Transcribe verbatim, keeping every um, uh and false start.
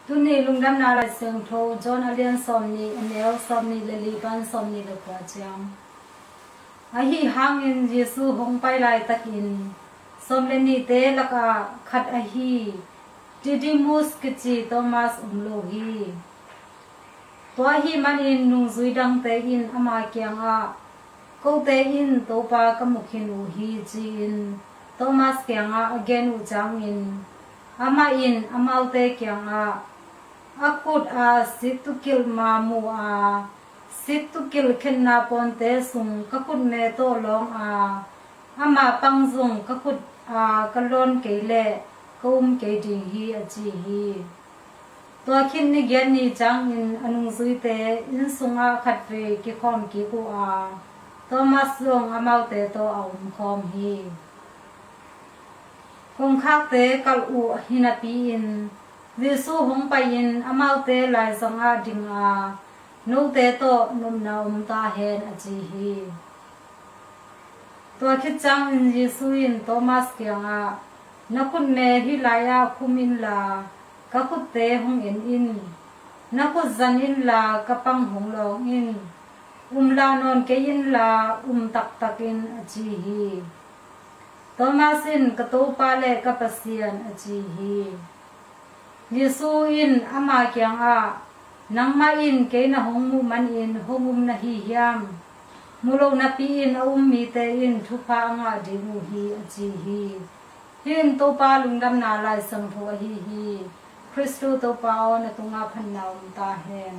Tuni Lungdamna Laisiangtho John a lian sawmnih, a neu sawmnih le li pan sawmnih le kua ciang. Ahi hangin Jesu hong pai laitakin sawm le nihte lakah khat ahi Didymus kici Thomas om lo hi. Tua ahih manin nungzui dangte in ama kiangah, "Kote in Topa ka mu khin uh hi," ci-in Thomas kiangah a gen uh ciangin, amah in amaute kiangah, "A khut a sittukilh ma mu a, sittukilh khenna pawnte sung ka khutme tawh lawng a, ama pang zong ka khut a ka lawn kei leh ka um kei ding hi," a ci hi. Tua khit ni giat ni ciangin a nungzuite inn sungah khatvei kikhawm kik uh a, Thomas zong amaute tawh a omkhawm hi. Kongkhakte kalh uh hi napi-in Jesu hong pai-in amaute laizangah ding a, "Note tawh nopna om ta hen," a ci hi. Tua khit ciangin Jesu in Thomas kiangah, "Na khutme hih lai-ah khum inla, ka khutte hong en in. Na khut zan inla ka pang hong lawng in. Um lah nawn kei inla um taktak in," a ci hi. Thomas in, "Ka Topa le ka Pasian," a ci hi. Jesu in ama kiangah, "Nangmah in kei na hong muh manin hong um na hi hiam? Mu lo napi-in a um mite in thupha a ngah ding uh hi," a ci hi. Hih in Topa Lungdamna Laisiangtho ahi hi. Khristu Topa aw, na tungah phatna om ta hen.